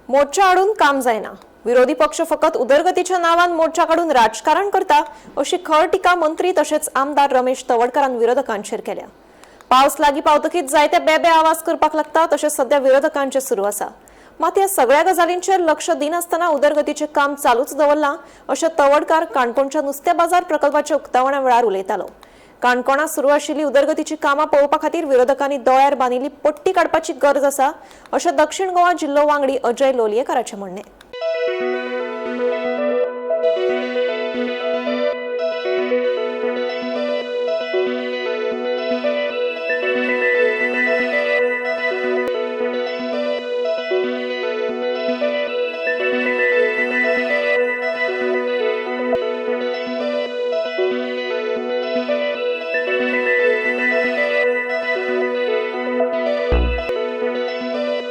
मोर्चा हाडून काम जायना. विरोधी पक्ष फकत उदरगतीच्या नावान मोर्चा काडून राजकारण करता अशी खर टिका मंत्री तशेंच आमदार रमेश तवडकारान विरोधकांचेर केल्या. पावस लागीं पावतकीच जायते बेबे आवाज करपाक लागता, तशेंच सध्या विरोधकांचे सुरू आसा. मात ह्या सगळ्या गजालींचेर लक्ष दिनासतना उदरगतीचें काम चालूच दवरलां अशें तवडकार काणकोणच्या नुस्त्या बाजार प्रकल्पाच्या उक्तावणा वेळार उलयतालो. काणकोणात सुरू आशिल्ली उदरगतीची कामां पळोवपा खातीर विरोधकांनी दोळ्यार बांदिल्ली पट्टी काडपाची गरज आसा अशें दक्षिण गोवा जिल्लो वांगडी अजय लोलयेकाराचें म्हणणें.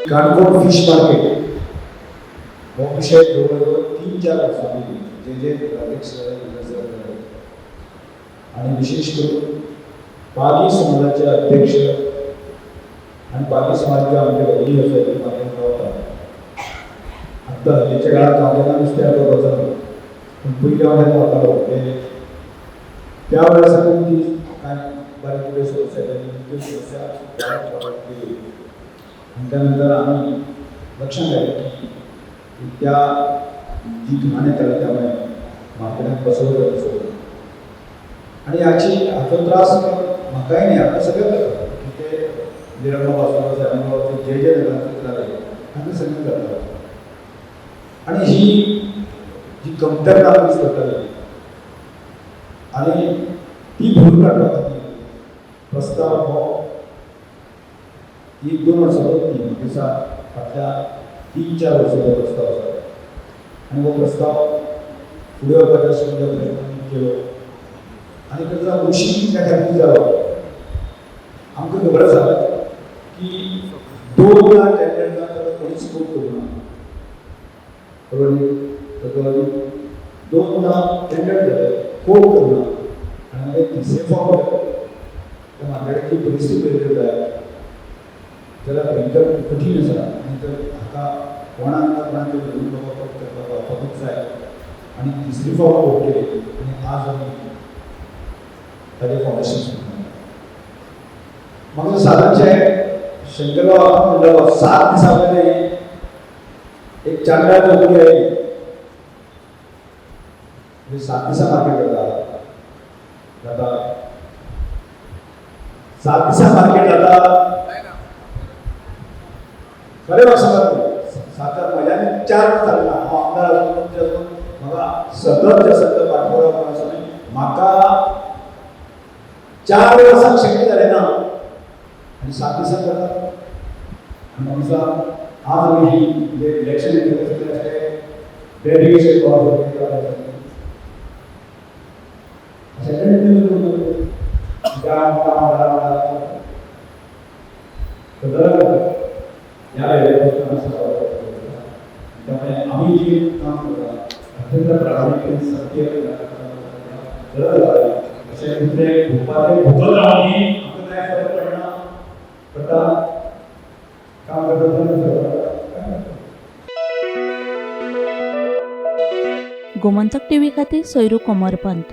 काणकोण फिश मार्केट हो विशय जवळ जवळ 3-4 वर्सां पयलीं जे जे अध्यक्ष जाले आनी विशेश करून पागी समाजाचे अध्यक्ष आनी पागी समाजाचे आमचे भगिनी आसा ती मार्केटांत रावता. आतां हल्लीच्या काळात हांव केन्ना नुस्त्याक वचना, पूण पयलीं हांव केन्ना वतालो ते त्या वेळार साकून ती कांय बारीक कितें समस्या जाली त्यो समस्या गेली. आणि त्यानंतर आम्ही लक्षात आले की त्या जी घाण येताली त्यामुळे मार्केटात बसवलं जातं. आणि याची हाचो त्रास म्हाकाय न्ही, आतां सगळें जाता की ते निरंबाव आसूं जे जे जाले तांकां सगळें जाता. आणि ही जी कमतरता आमी पडटाली आणि ती भरून काडपा खातीर प्रस्ताव हो 1-2 वर्सांचो न्ही, दिसा फाटल्या 3-4 वर्सांचो प्रस्ताव आसा. आनी हो प्रस्ताव फुडें व्हरपाचो आशिल्लो प्रयत्न केलो आनी करतना मुशी त्या खातीर जालो. आमकां खबर आसा की 2 टेंडर ताका कोणीच कोट करूं ना, बरोबर न्ही? ताका लागून 2 टेंडर जाले, कोट करूं ना आनी मागीर तिसरे फावट त्या मार्केटाची परिस्थिती पळयली जाय जाल्यार भयंकर कठीण आसा. आनी तर हाका कोणाक ना कोणाक तरी धरून बाबा करपाक लावपाकूच जाय आनी तिसरी फावट कोट केली आनी आज आमी ताजें फावंडेशन सुरू. म्हाका सादारणशें शंकरराव म्हणटालो 7 दिसां पयलीं एक चांडाळ चौकडी आयली, म्हणजे 7 दिसां मार्केट जाता जाता 7 दिसां मार्केट जाता. खरें म्हाका सांगात, 7 म्हज्यान 4 जालें ना. हांव आमदार आसून मंत्री आसून म्हाका सतत जे आसा ते पाठपुरावा आसून म्हाका 4 वर्सांक शक्य जालें ना आनी 7 दिसां जाता. आनी म्हाका दिसता आज आमी ही जे इलेक्शन डेडिकेशन अशें ह्या त्यामुळे आम्ही जे काम करता अत्यंत प्रामाणिक सत्य अशें दुसरे भोगपाचे भोगत रावनी आमकां कांय फरक पडना, पडटा काम करता तेन्ना फरक पडटा. गोमंतक टीव्ही खातीर सोयरू कोमरपंत.